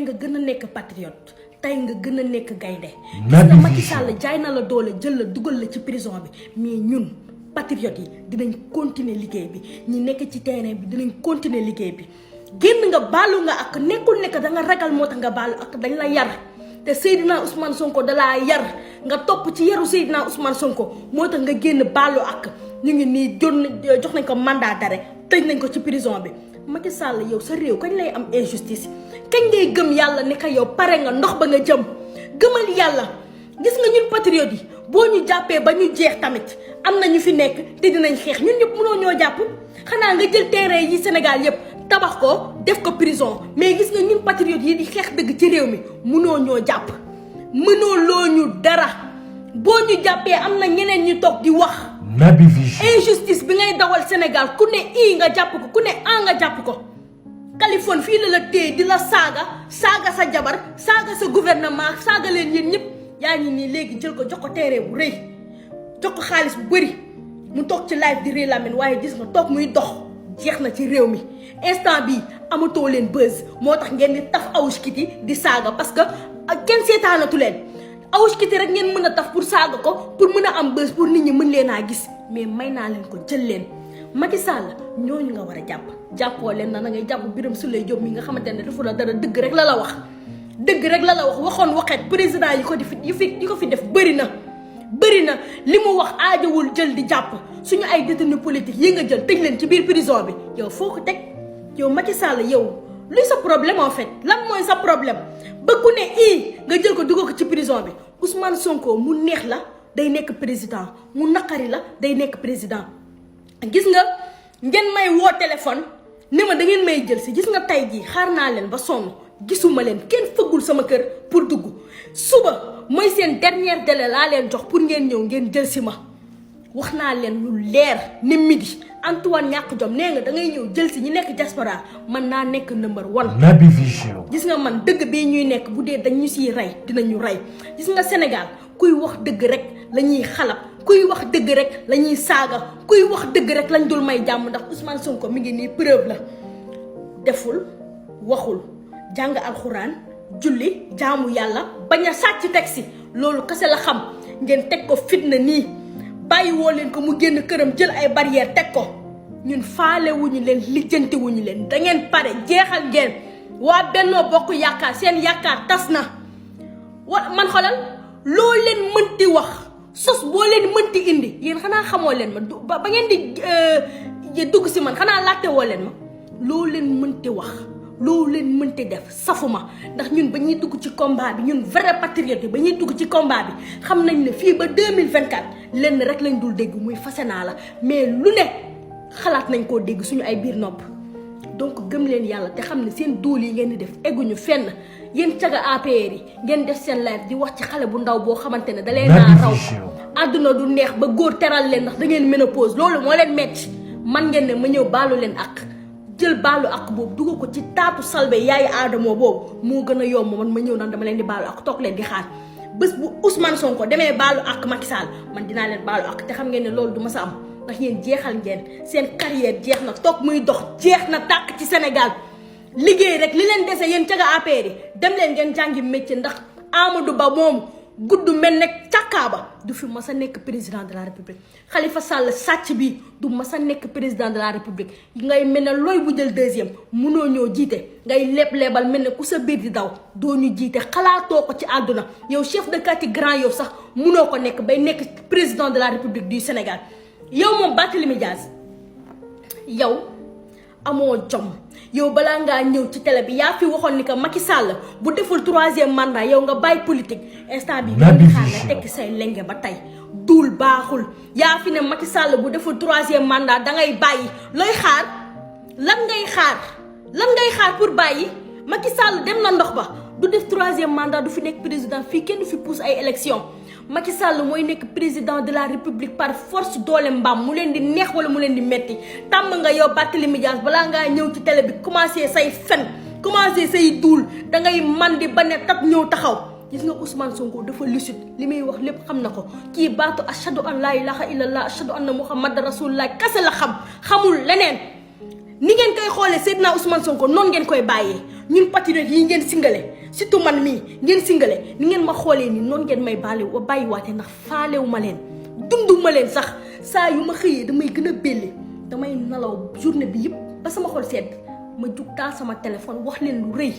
nga gën a nekk patriote tey nga gën a nekk gaynde gis nga Macky Sall jaay na la doole jël la dugal la ci prison bi mais ñun patriote yi dinañ continuer liggéey bi ñi nekk ci terrain bi dinañ continuer liggéey bi génn nga baalu nga ak nekkul nekk da nga ragal moo tax nga baalu ak dañ la yar te Seydina Ousmane Sonko da laa yar nga topp ci yaru Seydina Ousmane Sonko moo tax nga génn baalu ak ñu ngi nii jox nañ ko mandat d'arrêt tëj nañ ko ci prison bi Macky Sall yow sa réew kañ lay am injustice kañ ngay gëm yàlla ne ka yow pare nga ndox ba nga jëm gëmal yàlla gis nga ñun patriote yi boo ñu jàppee ba ñu jeex tamit am na ñu fi nekk te dinañ xeex ñun ñëpp mënoo ñoo jàpp xanaa nga jël terrain yi Sénégal yëpp tabax ko def ko prison mais gis nga ñun patriote yi di xeex dëgg ci réew mi mënoo ñoo jàpp mënoo loo ñu dara boo ñu jàppee am na ñeneen ñu toog di wax Naby Vision injustice bi ngay dawal Sénégal ku ne i nga jàpp ko ku ne a nga jàpp ko Californie fii la téye di la saaga sa jabar saaga sa gouvernement saaga leen yéen ñëpp yaa ngi nii léegi jël ko jox ko terrain bu rëy jox ko xaalis bu bëri mu toog ci live di rëy Lamine waaye gis nga toog muy dox jeex na ci réew mi instant bi amatoo leen buzz moo tax ngeen di taf Awoush Kitty di saaga parce que kenn seetaanatu leen Awoush Kitty rek ngeen mën a taf pour saaga ko pour mën a am buzz pour nit ñi mën leen a gis mais may naa leen ko jël leen Macky Sall ñooñu nga war a jàppoo leen na ngay jàpp Birame Souleye Diop mi nga xamante ne dafa la dara dëgg rek la wax dëgg rek la wax waxoon waxeet président yi ko fi def bëri na li mu wax aajowul jël di jàpp suñu ay détenus politiques yi nga jël tëj leen ci biir prison bi yow foo ko teg yow Macky Sall yow luy sa problème en fait lan mooy sa problème ba ku ne nga jël ko dugal ko ci prison bi Ousmane Sonko mu neex la day nekk président mu naqari la day nekk président gis nga ngeen may woo téléphone ne ma da ngeen may jël si gis nga tey jii xaar naa leen ba sonn gisuma leen kenn fëggul sama kër pour dugg suba mooy seen dernier délai laa leen jox pour ngeen ñëw ngeen jël si ma wax naa leen lu leer ne midi Antoine ñàkk jom nee nga da ngay ñëw jël si ñi nekk diaspora man naa nekk number 1 Naby Vision gis nga man dëgg bii ñuy nekk bu dee dañ ñu siy rey dinañu rey gis nga Sénégal kuy wax dëgg rek la ñuy xalab kuy wax dëgg rek la ñuy saaga kuy wax dëgg rek lañ dul may jàmm ndax Ousmane Sonko mi ngi nii preuve la deful waxul jàng alxuraan julli jaamu yàlla bañ a sàcc taxi loolu kese la xam ngeen teg ko fitna nii bàyyi woo leen ko mu génn këram jël ay barrière teg ko ñun faale wuñu leen lijjanti wuñu leen da ngeen pare jeexal ngeen waa Benno Bokk Yaakaar seen yaakaar tas na man xoolal loo leen mënti wax sos boo leen mënti indi yéen xanaa xamoo leen ma ba ngeen di dugg si man xanaa laajte woo leen ma loo leen mënti wax loo leen mënti def safuma ndax ñun ba ñuy dugg ci combat bi ñun vrai patriote yi ba ñuy dugg ci combat bi xam nañ ne fii ba 2024 lenn rek lañ dul dégg muy fase naa la mais lu ne xalaat nañ koo dégg suñu ay biir nopp donc gëm leen yàlla te xam ne seen dóol yi ngeen di def egguñu fenn yéen caga APR yi ngeen def seen live di wax ci xale bu ndaw boo xamante ne da leen naa raw àdduna du neex ba góor teral leen ndax da ngeen ménopause loolu moo leen metti man ngeen ne ma ñëw baalu leen ak jël baalu ak boobu dugal ko ci taatu salbe yaayu aadamoo boobu moo gën a yomb man ma ñëw naan dama leen di baalu ak toog leen di xaar bés bu Ousmane Sonko demee baalu ak Macky Sall man dinaa leen baalu ak te xam ngeen ne loolu du ma sa am ndax yéen jeexal ngeen seen carrière jeex na toog muy dox jeex na tàkk ci Sénégal liggéey rek li leen dese yéen caga APR yi dem leen ngeen jàngi métier ndax Amadou Ba moom gudd mel ne càkkaaba du fi mas a nekk président de la république Khalifa Sall sàcc bi du mas a nekk président de la république ngay mel ne looy bu jël deuxième munoo ñoo jiite ngay lebal mel ne ku sa biir di daw doo ñu jiite xalaatoo ko ci àdduna yow chef de quartier Grand Yoff sax munoo ko nekk bay nekk président de la république du Sénégal yow moom Barthélémy Dias yow amoo jom yow balaa ngaa ñëw ci télé bi yaa fi waxoon ni que Macky Sall bu deful 3e mandat yow nga bàyyi politique instant bi ngeen xaar nga tekki say lenge ba tey duul baaxul yaa fi ne Macky Sall bu deful 3e mandat dangay bàyyi looy xaar lan ngay xaar pour bàyyi Macky Sall dem na ndox ba du def 3e mandat du fi nekk président fii kenn du fi pousse ay élection Macky Sall mooy nekk président de la république par force doole mbaam mu leen di neex wala mu leen di metti tàmm nga yow Barthélémy Dias balaa ngaa ñëw ci télé bi commencé say fen commencé say duul dangay mandi ba ne tat ñëw taxaw gis nga Ousmane Sonko dafa lucide li muy wax lépp xam na ko kii baatu ashadu an laa ilaha illallah ashadu anna muhammad rasulullah kase la xamul leneen ni ngeen koy xoolee Seydina Ousmane Sonko noonu ngeen koy bàyyee ñun patriote yi ngeen singale surtout man mii ngeen singale ni ngeen ma xoolee ni noonu ngeen may bàyyiwaate ndax faalewu ma leen dundu ma leen sax saa yu ma xëyee damay gën a belli damay nalaw journée bi yëpp ba sama xol sedd ma jug taal sama téléphone wax leen lu rëy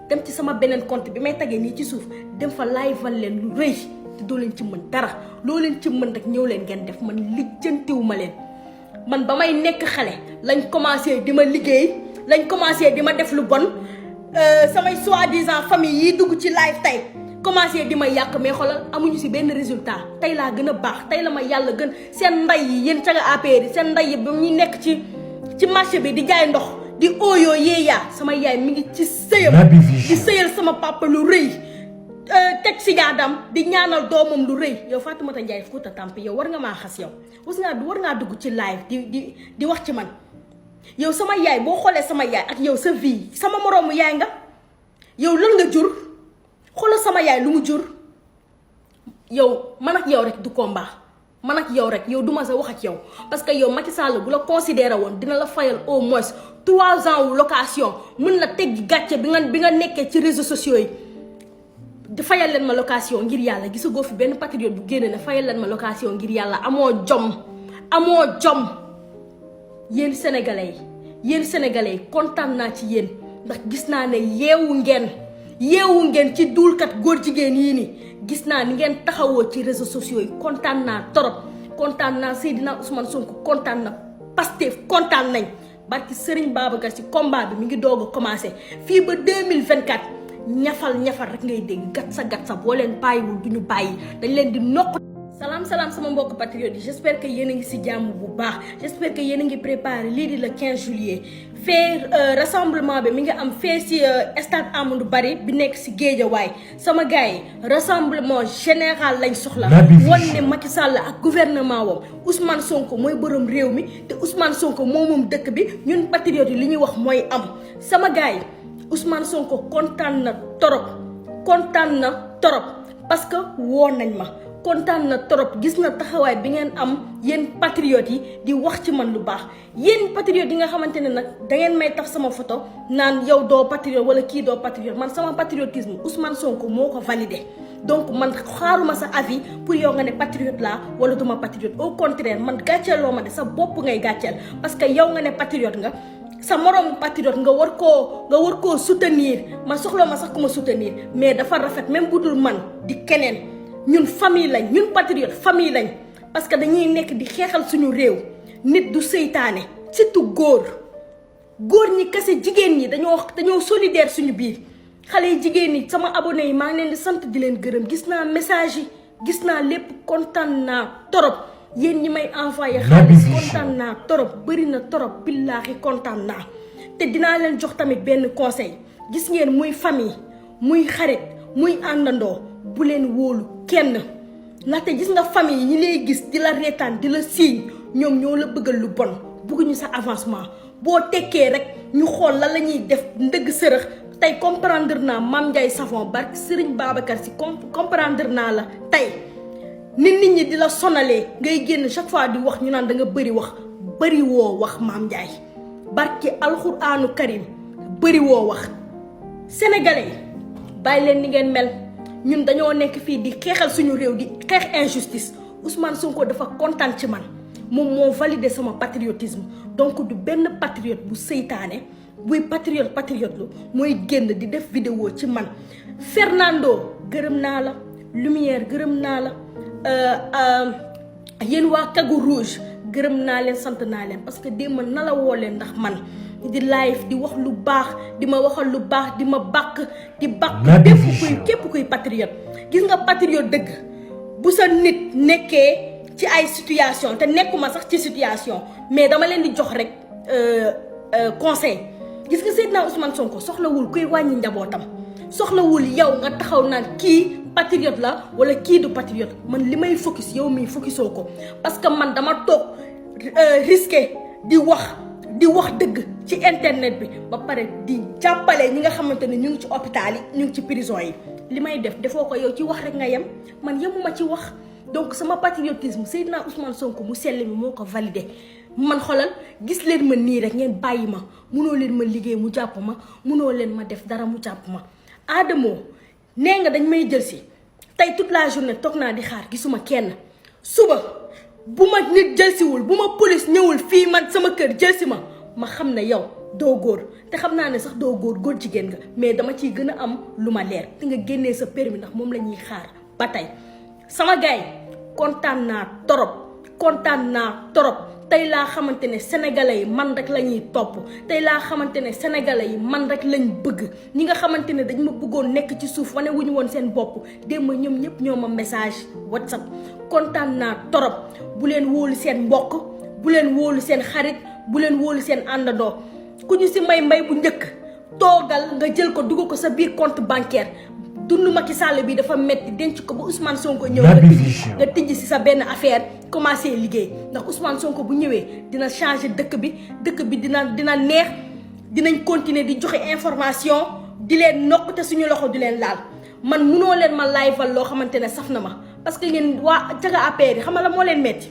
dem ci sama beneen compte bi may tagee nii ci suuf dem fa live leen lu rëy te doo leen ci mën dara loo leen ci mën rek ñëw leen ngeen def man lijjantiwu ma leen man ba may nekk xale lañ commencé di ma liggéey lañ commencé di ma def lu bon samay soi-disant famille yi dugg ci live tey commencé di ma yàq mais xoolal amuñu si benn résultat tey laa gën a baax tey la ma yàlla gën seen nday yi yéen caga APR yi seen nday yi ba ñuy nekk ci marché bi di jaay ndox di ooyoo yeeyaa sama yaay mi ngi ci sëyam di sëyal sama papa lu rëy teg si jaadam di ñaanal doomam lu rëy yow Fatoumata Ndiaye Fouta Tampi yow war nga maa xas yow war ngaa dugg ci live di wax ci man yow sama yaay boo xoolee sama yaay ak yow sa vie sama moroomu yaay nga yow lan nga jur xoolal sama yaay lu mu jur yow man ak yow rek du combat man ak yow rek yow duma sa wax ak yow parce que yow Macky Sall bu la considéré woon dina la fayal au moins 3 ans wu location mën la teggi gàcce bi nga nekkee ci réseaux sociaux yi di fayal leen ma location ngir yàlla gisagoo fi benn patriote bu génne ne fayal leen ma location ngir yàlla amoo jom yéen sénégalais yi kontaan naa ci yéen ndax gis naa ne yeewu ngeen ci duulkat góor jigéen yii ni gis naa ni ngeen taxawoo ci réseaux sociaux yi kontaan naa torop kontaan naa Seydina Ousmane Sonko kontaan na Pastef kontaan nañ barki Serigne Babacar ci combat bi mi ngi doog a commencé fii ba 2024 ñafal rek ngay dégg gat sa boo leen bàyyiwul du ñu bàyyi dañ leen di nokk. salaam sama mbokk patriote yi j'espère que yéen a ngi si jàmm bu baax j'espère que yéen a ngi préparé lii di le 15 juillet fee rassemblement bi mi ngi am fee si stade Amadou Barry bi nekk si Guédiawaye sama gars yi rassemblement général lañ soxla wan ne Macky Sall ak gouvernement wam Ousmane Sonko mooy borom réew mi te Ousmane Sonko moom dëkk bi ñun patriote yi li ñuy wax mooy am sama gars yi Ousmane Sonko kontaan na torop parce que woo nañ ma kontaan na trop gis na taxawaay bi ngeen am yéen patriotes yi di wax ci man lu baax yéen patriotes yi nga xamante ne nag da ngeen may taf sama photo naan yow doo patriote wala kii doo patriote man sama patriotisme Ousmane Sonko moo ko validé donc man xaaruma sa avis pour yow nga ne patriote laa wala duma patriote au contraire man gàcceeloo ma de sa bopp ngay gàcceel parce que yow nga ne patriote nga sa moroomu patriote nga war koo soutenir man soxla ma sax ku ma soutenir mais dafa rafet même bu dul man di keneen ñun famille lañ ñun patriote famille lañ parce que dañuy nekk di xeexal suñu réew nit du seytaane surtout góor ñi kese jigéen ñi dañoo solidaire suñu biir xale yi jigéen ñi sama abonné yi maa ngi leen di sant di leen gërëm gis naa message yi gis naa lépp kontaan naa torop yéen ñi may envoyé xaalis kontaan naa torop bëri na torop billaahi kontaan naa te dinaa leen jox tamit benn conseil gis ngeen muy famille muy xarit muy àndandoo bu leen wóolu kenn ndaxte gis nga famille yi ñi lay gis di la reetaan di la siiñ ñoom ñoo la bëggal lu bon bëgguñu sa avancement boo tekkee rek ñu xool la ñuy def ndëgg sërëx tey comprendre naa Mame Ndiaye Savon barke Serigne Babacar Sy comprendre naa la tey nit ñi di la sonalee ngay génn chaque fois di wax ñu naan da nga bëri woo wax Mame Ndiaye barke alxuraanu karim bëri woo wax sénégalais bàyyi leen ni ngeen mel ñun dañoo nekk fii di xeexal suñu réew di xeex injustice Ousmane Sonko dafa kontaan ci man moom moo validé sama patriotisme donc du benn patriote bu seytaane buy patriote lu mooy génn di def vidéo ci man Fernando gërëm naa la Lumière gërëm naa la yéen waa Kagu Rouge gërëm naa leen sant naa leen parce que démb na la woo leen ndax man di live di wax lu baax di ma waxal lu baax di ma bàkk di bàkk képp kuy patriote gis nga patriote dëgg bu sa nit nekkee ci ay situation te nekkuma sax ci situation mais dama leen di jox rek conseil gis nga Seydina Ousmane Sonko soxlawul kuy wàññi njabootam soxlawul yow nga taxaw naan kii patriote la wala kii du patriote man li may focus yow mii focusoo ko parce que man dama toog risqué di wax dëgg ci internet bi ba pare di jàppale ñi nga xamante ne ñu ngi ci hôpital yi ñu ngi ci prison yi li may defoo ko yow ci wax rek nga yem man yemuma ci wax donc sama patriotisme Seydina Ousmane Sonko mu sell mi moo ko validé man xolal gis leen ma nii rek ngeen bàyyi ma munoo leen ma liggéey mu jàpp ma munoo leen ma def dara mu jàpp ma Adamo nee nga dañ may jël si tey toute la journée toog naa di xaar gisuma kenn suba bu ma nit jël siwul bu ma police ñëwul fii man sama kër jël si ma xam ne yow doo góor te xam naa ne sax doo góor jigéen nga mais dama ciy gën a am lu ma leer te nga génnee sa permis ndax moom la ñuy xaar ba tey sama gars yi kontaan naa torop tey laa xamante ne sénégalais yi man rek la ñuy topp tey laa xamante ne sénégalais yi man rek lañ bëgg ñi nga xamante ne dañ ma bëggoon nekk ci suuf wane wuñu woon seen bopp démb ñoom ñëpp ñoo ma message WhatsApp kontaan naa torop bu leen wóolu seen mbokk bu leen wóolu seen xarit bu leen wóolu seen àndandoo ku ñu si may bu njëkk toogal nga jël ko dugal ko sa biir compte bancaire dund Macky Sall bi dafa metti denc ko ba Ousmane Sonko ñëw nga tijji si sa benn affaire commencé liggéey ndax Ousmane Sonko bu ñëwee dina changer dëkk bi dina neex dinañ continuer di joxe information di leen nokk te suñu loxo di leen laal man munoo leen ma liveal loo xamante ne saf na ma parce que ngeen waa caga APR yi xam nga la moo leen metti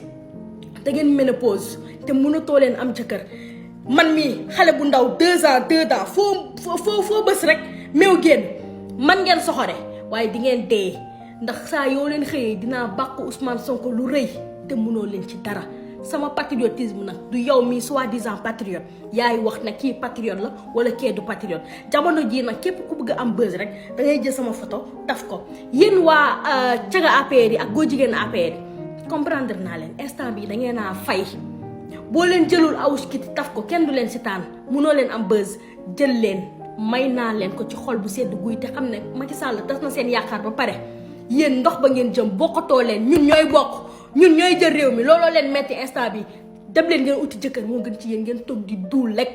da ngeen ménopause te mënatoo leen am jëkkër man mii xale bu ndaw 2 ans foo bës rek meew génn man ngeen soxore waaye di ngeen dee ndax saa yoo leen xëyee dinaa bàkku Ousmane Sonko lu rëy te mënoo leen ci dara sama patriotisme nag du yow mii soi-disant patriote yaay wax na kii patriote la wala kee du patriote jamono jii nag képp ku bëgg a am buzz rek da ngay jël sama photo taf ko yéen waa caga APR yi ak góor jigéen APR yi comprendre naa leen instant bi da ngeen a fay boo leen jëlul awuskiti taf ko kenn du leen si taan mënoo leen am buzz jël leen may naa leen ko ci xol bu sedd guy te xam ne Macky Sall tas na seen yaakaar ba pare yéen ndox ba ngeen jëm bokkatoo leen ñun ñooy jël réew mi looloo leen metti instant bi dem leen ngeen uti jëkkër moo gën ci yéen ngeen toog di duul rek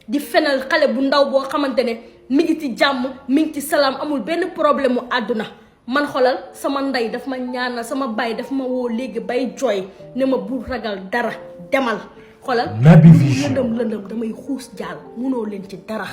di fenal xale bu ndaw boo xamante ne mi ngi ci jàmm mi ngi ci salaam amul benn problème mu àdduna man xolal sama ndey daf ma ñaanal sama baay daf ma woo léegi bay jooy ne ma bul ragal dara demal xolal lëndëm damay xuus jaal munoo leen ci dara